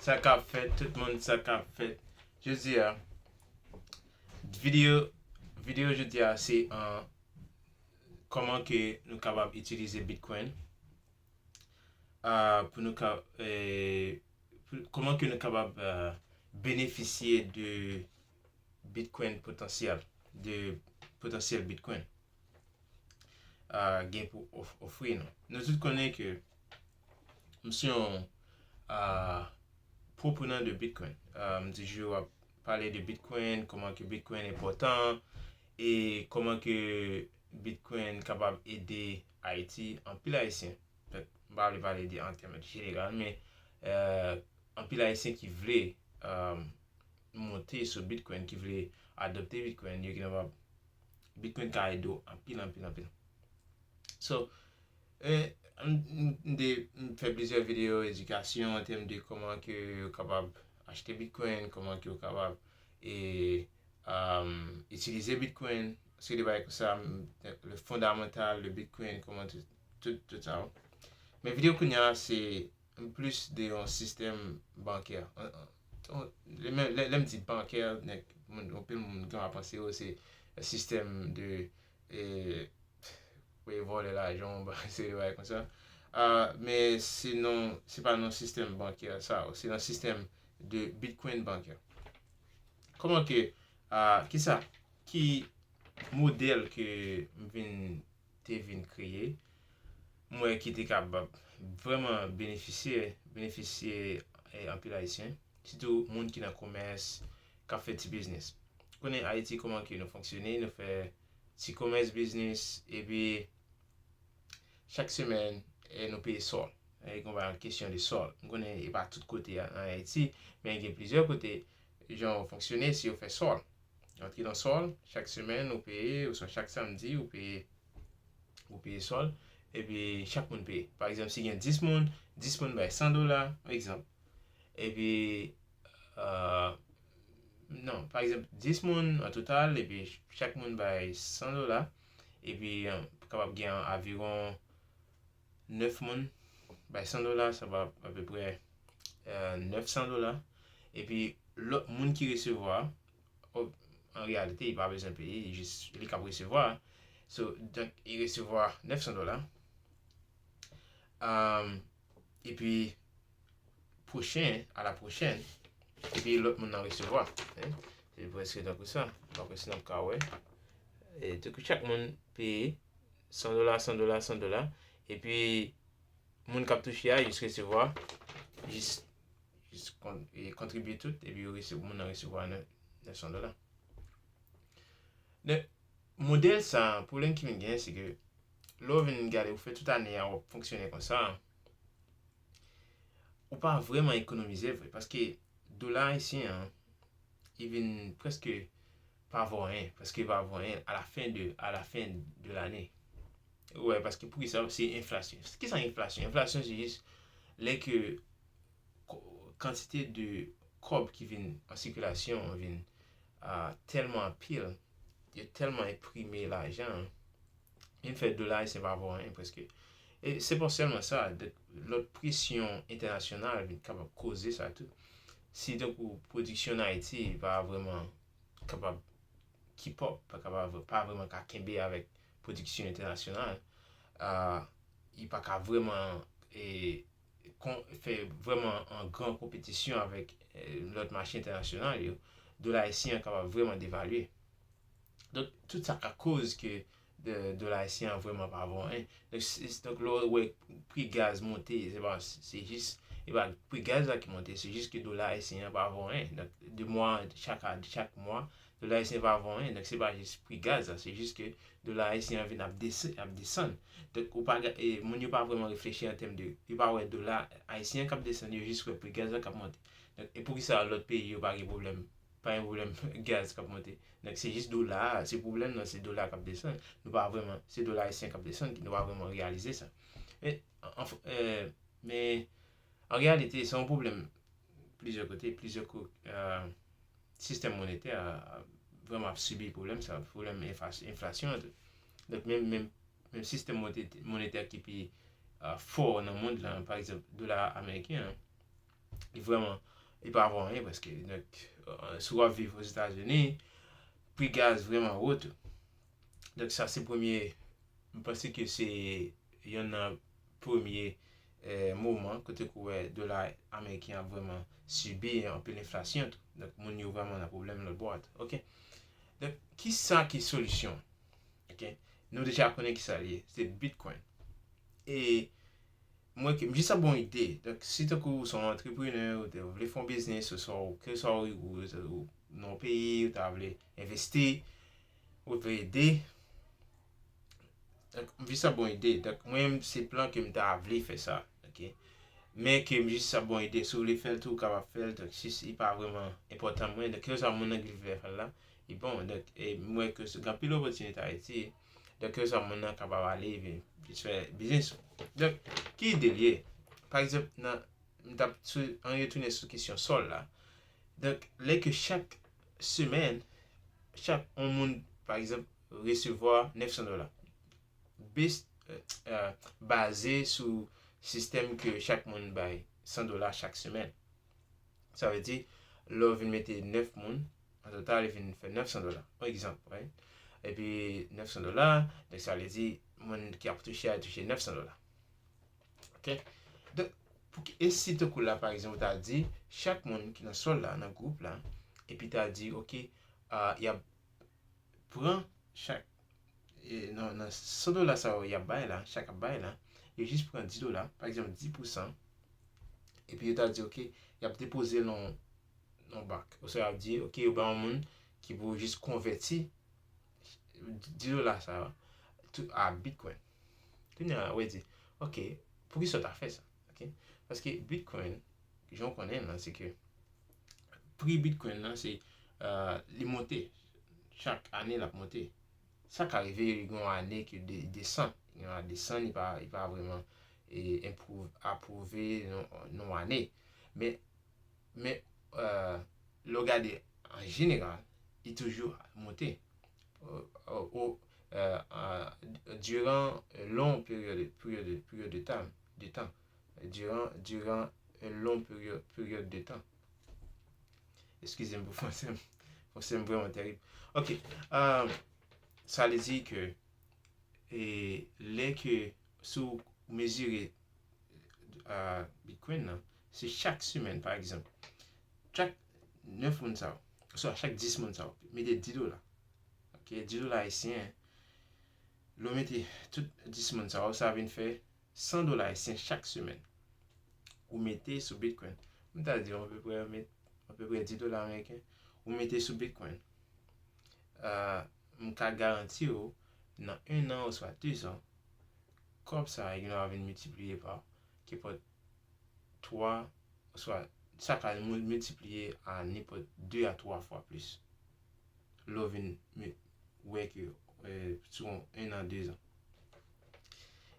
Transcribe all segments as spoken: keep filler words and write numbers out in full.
Sa k ap fèt, tout moun, sa k ap fèt? Jodi a, videyo, videyo jodi a se an kòman ke nou kapab itilize Bitcoin ah, pou nou ka, eh, pou- kòman ke nou kapab ah, benefisye de Bitcoin potansyèl, de potansyèl Bitcoin ah, gen pou of- ofri nou. Nou tout konnen ke m se yon ah, pwoponan de Bitcoin. Ah, m toujou ap pale de Bitcoin, kòman ke Bitcoin enpòtan e kòman ke Bitcoin kapab ede Ayiti, anpil Ayisyen. Donk, m pa vle pale de an tèm jeneral, men eh, anpil Ayisyen ki vle ah, monte sou Bitcoin, ki vle adopte Bitcoin, yo gen kapab Bitcoin ka ede w anpil, anpil, anpil. So, eh, m, m, m te m fè plizyè videyo edikasyon an tèm de kòman ke yo kapab achte Bitcoin, kòman ke yo kapab e, um, itilize Bitcoin, se de bagay konsa, m, le fondamental de Bitcoin, kòman tout, tout, tout sa. Men videyo kounye a se plis de yon sistèm bankè. An- an- an- Lè lè- lè m di bankè, nèg, moun, anpil moun gen a panse yo se sistèm de e, pou yo vòlè lajan w, se de bagay konsa. Ah, men se non, se pa nan sistèm bankè sa, se nan sistèm de Bitcoin bankè. Kòman ke, ah, kisa, ki modèl ke m vin, te vin kreye, m wè ki te kapab vrèman benefisye, benefisye eh, anpil Ayisyen, sitou moun ki nan komès, k ap fè ti biznis. Konnen Ayiti, kòman ke nou fonksyone, nou fè ti komès biznis, epi chak semèn eh, nou peye sòl. E konpa yon kesyon de sòl. M konnen e pa tout kote a- an Ayiti, men gen plizyè kote, jan yo fonksyone, si yo fè sòl. Yo antre nan sòl, chak semèn ou peye, oswa chak samdi ou peye, ou peye sòl. Epi chak moun peye. Pa egzanp, si gen dis moun, dis moun bay san dola, egzanp. Epi, euh, non, pa egzanp, dis moun an total, epi chak moun bay san dola, epi euh, kapab gen anviwon nèf moun bay san dola, sa va apeprè euh, nèf san dola. Epi lòt moun ki resevwa, o- an reyalite, li pa bezwen peye, li jis, li k ap resevwa. So, donk, li resevwa nèf san dola. Um, epi, pwochen, a la pwochèn, epi lòt moun nan resevwa. Hein? Se prèske tankou sa. M pa kwè si n ap ka wè. E, tankou chak moun peye san dola, san dola, san dola. Epi, moun k ap touche a, jis resevwa, jis, jis kon- e kontribye tout, epi yo resevwa, moun nan resevwa nèf san dola. Donk, modèl sa, pwoblèm ki vin genyen, se ke lè w vin gade, ou fè tout ane a, w ap fonksyone konsa, ou pa vrèman ekonomize vre, paske dola ayisyen an, li vin prèske pa vo anyen, prèske pa vo anyen a la fen de, a la fen de lane. Ou wè, paske poukisa? Se enflasyon. Kisa enflasyon? Enflasyon, se jis lè ke ko- kantite de kòb ki vin an sikilasyon vin ah, tèlman anpil, yo tèlman enprime lajan, vin fè dola ayisyen pa vo anyen prèske. E se pa sèlman sa, de- lòt presyon entènasyonal vin kapab koze sa tou. Si tankou pwodiksyon an Ayiti pa vrèman kapab keep up, pa kapab, pa vrèman ka kenbe avèk pwodiksyon entènasyonal, ah, li pa ka vrèman e, kon- fè vrèman an gran konpetisyon avèk eh, lòt mache entènasyonal yo, dola ayisyen an kapab vrèman devalye. Donk, tout sa ka koz ke de- dola ayisyen an vrèman pa vo anyen. Donk, se- se- donk, lè w wè pri gaz monte, se pa, se jis, e pa pri gaz la ki monte, se jis ke dola ayisyen an pa vo anyen. Donk, de mwa, chak a- chak mwa, dola ayisyen pa vo anyen. Donk, se pa jis pri gaz la, se jis ke dola ayisyen an vin ap dese- ap desann. Donk, ou pa ga- e, moun yo pa vrèman reflechi an tèm de, yo pa wè dola ayisyen an k ap desann, yo jis wè pri gaz la k ap monte. Donk, e poukisa lòt peyi yo pa gen pwoblèm, pa gen pwoblèm gaz k ap monte? Donk, se jis dola a, se pwoblèm nan, se dola k ap desann. Nou pa vrèman, se dola ayisyen k ap desann, nou pa vrèman reyalize sa. Men, an- an- eh, men, an reyalite, se yon pwoblèm plizyè kote, plizyè ko- eh, sistèm monetè a, a vrèman ap sibi pwoblèm sa, pwoblèm enfas- enflasyon an tou. Donk, menm, menm, menm sistèm monetè, monetè ki pi ah, fò nan mond lan, pa egzanp, dola ameriken an, li vrèman Li pa vo anyen prèske. Donk, euh, si w ap viv Ozetazini, pri gaz vrèman wo tou. Donk, sa se premye, m panse ke se yonn nan premye, eh, moman kote ke w wè dola ameriken ap vrèman sibi anpil enflasyon tou. Donk, moun yo vrèman nan pwoblèm lòt bò a tou. Oke. Donk, kisa ki solisyon? Oke. Nou deja konnen kisa li ye. Se Bitcoin. E mwen ke, m jis ap ba w ide. Donk, si tankou w se yon antreprenè, ou te vle fè yon biznis, oswa ou, kèlkeswa ou, ou, ou nan yon peyi, ou ta vle envesti, ou vle ede, donk, m jis ap ba w ide. Donk, mwen menm, se plan ke m ta vle fè sa, oke? Men ke m jis ap ba w ide, si w vle fè l tou, ou kapab fè l, donk, si, si li pa vrèman enpòtan mwen, donk, kèlkeswa moun nan ki vle fè l la, li bon, donk, e m wè ke se gen anpil opòtinite Ayiti, donk, kèlkeswa moun nan kapab ale, vin, vin fè biznis. Donk, ki ide l ye? Pa egzanp, nan, m t ap sou, an retounen sou kesyon sòl la. Donk, lè ke chak semèn, chak yon moun, pa egzanp, resevwa nèf san dola. Base, euh, euh, baze sou sistèm ke chak moun bay san dola chak semèn. Sa vle di, lè w vin mete nèf moun, an total, li vin fè nèf san dola. Yon egzanp, right? Epi nèf san dola, donk sa vle di, moun ki ap touche a touche nèf san dola. Oke? Donk, pou ki, e si tankou la, pa egzanp, ou ta di, chak moun ki nan sòl la, nan gwoup la, epi ta di, oke, ah, y ap pran chak, e, nan, nan san dola sa yo y ap bay la, chak ap bay la, yo jis pran dis dola, pa egzanp, dis pousan, epi yo ta di, oke, y ap depoze l nan, nan bank. Oswa y ap di, oke, yo bay yon moun ki pou jis konvèti dis dola sa yo tou a Bitcoin. Kounye a, w di, oke, poukisa w ta fè sa? Oke? Paske Bitcoin, jan w konnen l lan, se ke pri Bitcoin nan, se, euh, li monte. Chak ane, l ap monte. Sa ka rive, gen yon ane ke de, desann. Gen yon desann, li pa, li pa vrèman, e, enpwou-, apwouve nan, nan yon ane. Men, men, euh, lè w gade an jeneral, li toujou monte. Euh, euh, euh, euh, durant une longue période, période, période de temps, de temps. Durant, durant une longue période, période de temps. Eskize m pou fransè m. Fransè m vrèman terib. Oke. Euh, sa vle di ke, e, lè ke si w mezire, euh, Bitcoin nan, se chak semèn, pa egzanp, chak nèf moun sa yo, oswa chak dis moun sa yo, mete dis dola. Oke, dis dola ayisyen, lè w mete tout dis moun sa yo, sa vin fè san dola ayisyen chak semèn. Ou mete sou Bitcoin. M ta di w apeprè, met, apeprè dis dola ameriken. Ou mete sou Bitcoin. Euh, m ka garanti w, nan en an oswa de zan, kòb sa a, li va vin miltipliye pa, kenpòt, twa, oswa sa ka mil-, miltipliye a nenpòt de a twa fwa plis. Lè w vin mi-, wè ke, euh, sou en an, de zan.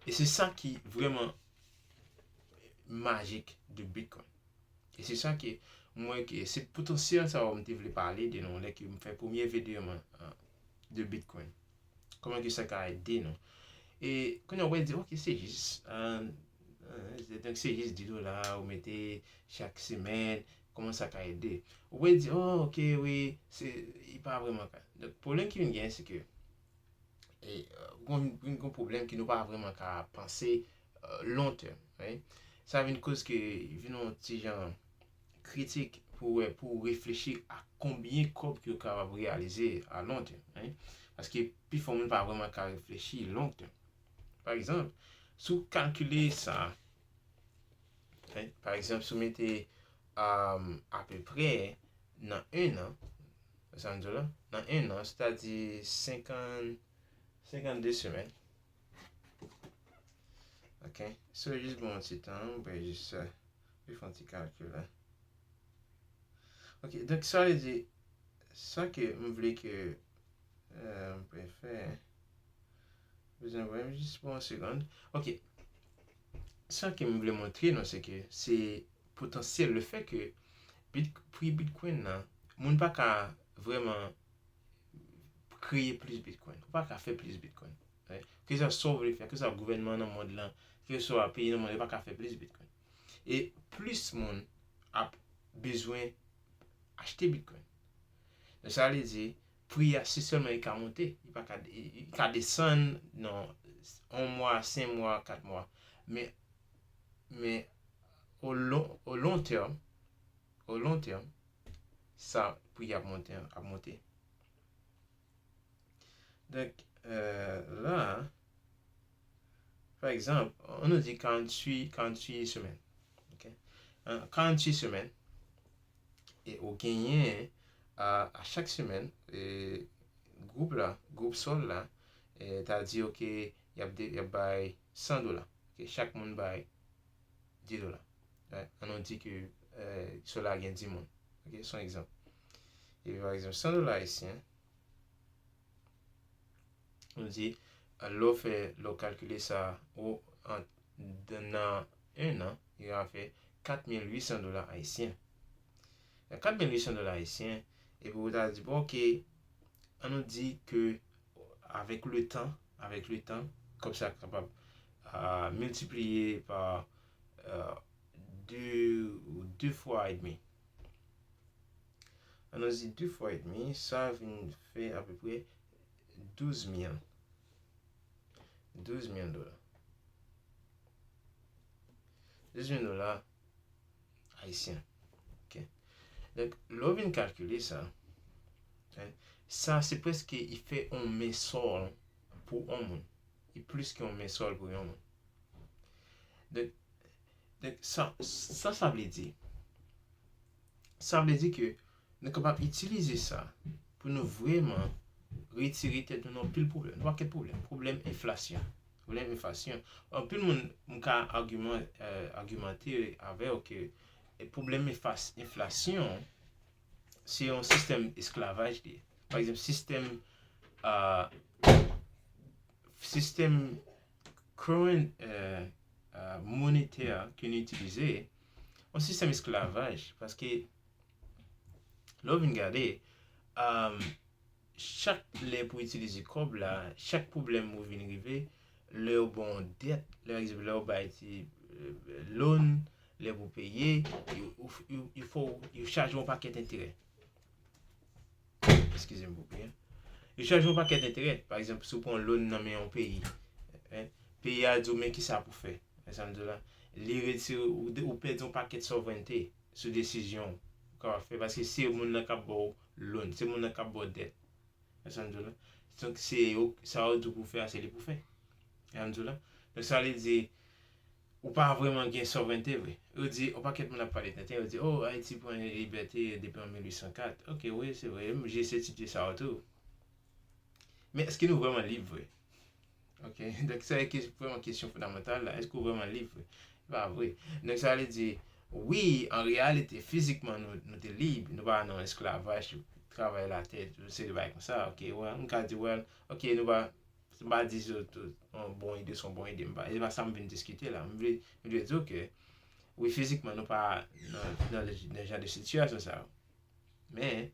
E se sa ki vrèman majik de Bitcoin. E se sa ke mwen, ke se potansyèl sa yo m te vle pale de nou, lè ke m fè premye videyo mwen, euh, de Bitcoin. Kòman ke sa ka ede nou? E kounye a, w pral di, oke, se jis, euh, euh, donk se jis dis dola, ou mete chak semèn, kòman sa ka ede? Ou pral di, oh, oke, wi, se, li pa vrèman ka. Donk, pwoblèm ki vin genyen, se ke, e, euh, gon, gon, gon pwoblèm ke nou pa vrèman ka panse, euh, long term, right? Sa vin koz ke vin yon ti jan kritik pou wè, pou reflechi a konbyen kòb ke w kapab reyalize a long term, right? Paske pifò moun pa vrèman ka reflechi long term. Pa egzanp, si w kalkile sa, right? Pa egzanp, si w mete, um, apeprè nan en an, sa m di w la, nan en an, sètadi senkant, senkannde semèn. Oke? So, jis ban m yon ti tan, mwen jis, euh, jis fè yon ti kalkil la. Oke, donk sa vle di, sa ke m vle ke, euh, m pral fè, bezwen wè, jis pou yon segonn. Oke. Sa ke m vle montre nou, se ke se potansyèl, le fè ke bit-, pri Bitcoin nan, moun pa ka vrèman kreye plis Bitcoin. Ou pa ka fè plis Bitcoin. Right? Keseswa sa w vle fè, keseswa gouvènman nan mond lan, keseswa peyi nan mond, yo pa ka fè plis Bitcoin. E plis moun ap bezwen achte Bitcoin. Donk, sa vle di, pri a, si sèlman li ka monte, li pa ka, li, li ka desann nan yon mwa, senk mwa, kat mwa. Men, men, o lon, o lon tèm, o lon tèm, sa, pri a ap monte, ap monte. Donk, euh, la, pa egzanp, ann nou di karanntuit, karanntuit semèn. Ok? An karanntuit semèn, e ou genyen a, a chak semèn, e, gwoup la, gwoup Sol la, e, ta di, ok, y ap, de, y ap bay san dola. Ok? Chak moun bay dis dola. Right? Ann nou di ke, e, Sol la gen dis moun. Ok? Se yon egzanp. E pa egzanp, san dola ayisyen, nou di, lè w fè, lè w kalkile sa, ou, an, nan en an, li va fè kat mil uit san dola ayisyen. Kat mil uit san dola ayisyen, epi ou ta di, bon, ok, ann nou di ke avèk le tan, avèk le tan, kòb sa kapab, euh, miltipliye pa, euh, de, de fwa edmi. Ann nou di de fwa edmi, sa vin fè apeprè douz mil. Douz mil dola. Douz mil dola ayisyen. Ok. Donk, lè w vin kalkile sa, hein, sa se prèske li fè yon men Sol pou yon moun. Li plis ke yon men Sol pou yon moun. Donk, donk sa, sa, sa vle di, sa vle di ke nou kapab itilize sa pou nou vrèman retire tèt nou nan pil pwoblèm, nan pakèt pwoblèm, pwoblèm enflasyon. Pwoblèm enflasyon. Anpil moun, m ka agiman, euh, agimante avè w ke, e, pwoblèm enfas-, enflasyon, se yon sistèm esklavaj li ye. Pa egzanp, sistèm, euh, sistèm current, euh, euh, monetè ke nou itilize, yon sistèm esklavaj, paske lè w vin gade, um, chak lè pou itilize kòb la, chak pwoblèm ou vin rive, lè w bon dèt, lè, egzanp, lè w bay ti, euh, loan, lè pou peye, yo, yo, yo, yo fè w, yo chaje yon pakèt enterè. Eskize m pou byen. Yo chaje yon pakèt enterè. Pa egzanp, si w pran loan nan men yon peyi, hein, peyi a di w, men kisa pou fè. Wè sa m di w la? Li retire, ou, ou pèdi yon pakèt souvrènte sou desizyon ou kapab fè, paske se moun nan k ap ba w loan, se moun nan k ap ba w dèt. Wè sa m di w la? Donk, se yo, sa yo di w pou fè a, se li pou fè. Wè sa m di w la? Donk, sa vle di, ou pa vrèman gen souvrènte vre. Yo di, yon pakèt moun ap pale tenten, yo di, oh, Ayiti pran libète depi an mil uit san kat. Ok, wi, se vre, m, j se etidye sa yo tou. Men èske nou vrèman lib vre? Ok, donk sa se vrèman kesyon fondamantal la, èske w vrèman lib vre? Se pa vre. Donk sa vle di, wi, an reyalite, fizikman, nou, nou te lib, nou pa nan esklavaj, travay latè, se de bagay konsa, ok, well, m ka di, well, ok, nou pa, m pa di se yon bon ide, se yon bon ide, m pa, se pa sa m vin diskite la, m vle, m vle di w ke, wi, fizikman, nou pa nan, nan, nan jan de sitiyasyon sa yo. Men,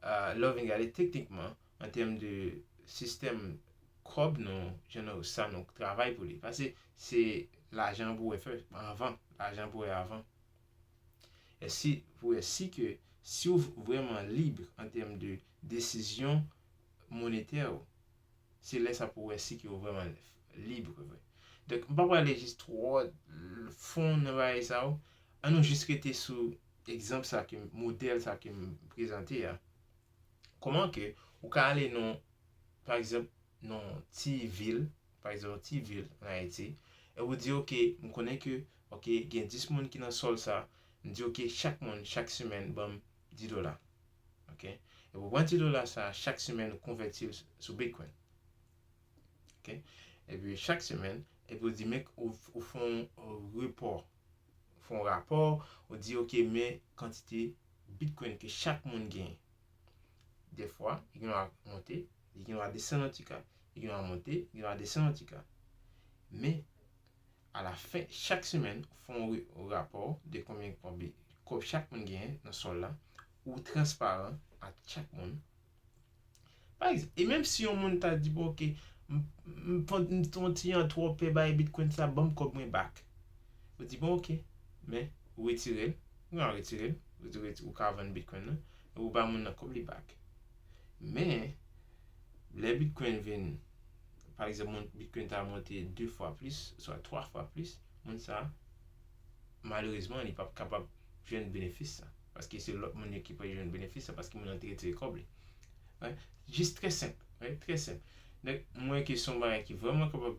euh, lè w vin gade teknikman, an tèm de sistèm kòb nou, jan nou, sa nou travay pou li. Paske se lajan pou w fè avan, lajan pou w avan. E si, pou w si ke si w vrèman lib an tèm de desizyon monetè w, se lè sa pou w wè si ke w vrèman lib vre. Donk, m pa prale jis twò fon nan bagay sa yo. An nou jis rete sou egzanp sa ke m, modèl sa ke m prezante a. Kòman ke ou ka ale nan, pa egzanp, nan ti vil, pa egzanp, ti vil an Ayiti, e ou di, ok, m konnen ke, ok, gen dis moun ki nan Sol sa, m di, ok, chak moun, chak semèn, ban m dis dola. Ok? Epi ou pran dis dola sa, chak semèn, ou konvèti l sou Bitcoin. Ok? Epi chak semèn, epi ou di, men ou, ou fè yon, euh, repò, fè yon rapò, ou di, ok, men kantite Bitcoin ke chak moun genyen. Dèfwa, li gen dwa monte, li gen dwa desann yon ti ka, li gen dwa monte, li gen dwa desann yon ti ka. Men, alafen, chak semèn, ou fè yon re-, rapò de konbyen kòb, kòb chak moun genyen nan Sol la, ou transparan ak chak moun. Pa egzanp, e menm si yon moun ta di, bon, ok, m, m, m, m t yon ti jan twò pè bay Bitcoin sa, ban m kòb mwen back. Ou di, bon, ok, men, ou retire l, ou ka retire l, ou, ou, ou ka vann Bitcoin nan, ou ba moun nan kòb li back. Men, lè Bitcoin vin, pa egzanp, moun, Bitcoin ta monte de fwa plis, swa twa fwa plis, moun sa, malerezman, li p ap kapab jwenn benefis sa. Paske se lòt moun yo ki pral jwenn benefis sa, paske moun nan te retire kòb li. Right? Jis trè senp, right? Trè senp. Donk, mwen ke se yon bagay ki vrèman kapab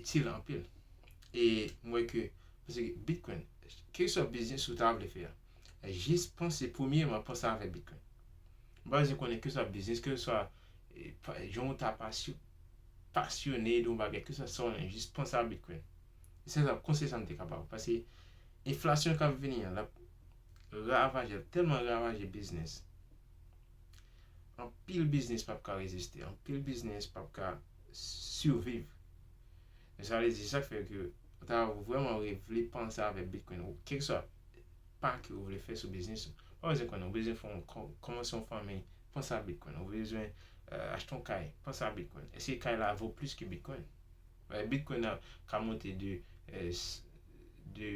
itil anpil. E mwen ke, paske Bitcoin, kèlkeswa biznis ou ta vle fè a, jis panse, premyèman, panse avèk Bitcoin. M pa bezwen konnen kèlkeswa biznis, kèlkeswa, e, pa- jan ou ta pasyo- pasyone de yon bagay, kèlkeswa sa w renmen, jis panse a Bitcoin. E se sa, konsèy sa m te ka ba w. Paske enflasyon k ap vini an, l ap ravaje, l ap tèlman ravaje biznis. Anpil biznis p ap ka reziste, anpil biznis p ap ka siviv. Men sa vle di, sa k fè ke ou ta vrèman vle panse avèk Bitcoin, ou kèlkeswa pa ke ou vle fè sou biznis ou. Pa bezwen konnen, ou bezwen fè yon, kò- kòmanse yon fanmi, panse a Bitcoin. Ou bezwen euh, achte yon kay, panse a Bitcoin. Èske kay la vo plis ke Bitcoin? Paske Bitcoin nan ka monte de, euh, s- de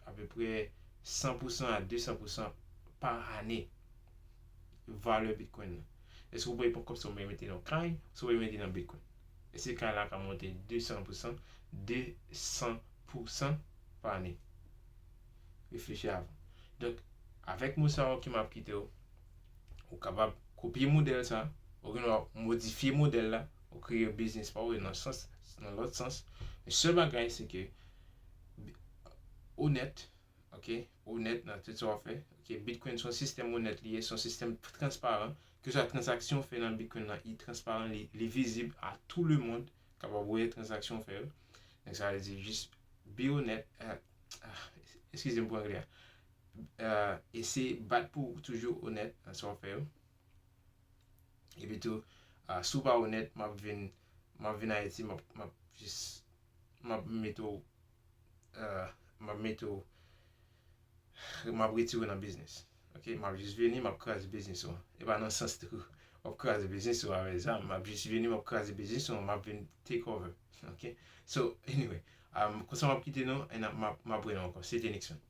apeprè san pousan a de san pousan pa ane, valè Bitcoin nan. Èske ou pral pran kòb sa ou mete nan kay, sa ou mete nan Bitcoin? Èske kay la ka monte de san pousan, de san pousan pa ane? Reflechi avan. Donk, avèk mo sa yo ke m ap kite w, ou kapab kopye modèl sa, ou gen dwa modifye modèl la, ou kreye biznis pa w nan sans, nan lòt sans. Men sèl bagay, se ke bi- onèt, ok, onèt nan tout sa w ap fè. Ok, Bitcoin se yon sistèm onèt li ye, se yon sistèm transparan. Ke sa tranzaksyon w fè nan Bitcoin nan, li transparan, li, li vizib a tout le monde, kapab wè tranzaksyon w fè yo. Donk, sa vle di jis be onèt, euh, ah, eskize m pou anglè a. Euh, eseye bat pou w toujou onèt nan sa w ap fè yo. Epi tou, ah, si w pa onèt, m ap vin, m ap vin Ayiti, m ap, m ap jis, m ap mete w, euh, m ap mete w, m ap retire w nan biznis. Ok, m ap jis vini, m ap kraze biznis ou an. E pa nan sans tou, w ap kraze biznis ou avèk zam, m ap jis vini, m ap kraze biznis ou an, m ap vin take over. Ok, so, anyway, um, konsa m ap kite nou, e n ap- m ap m ap wè nou ankò. Se te Nixon.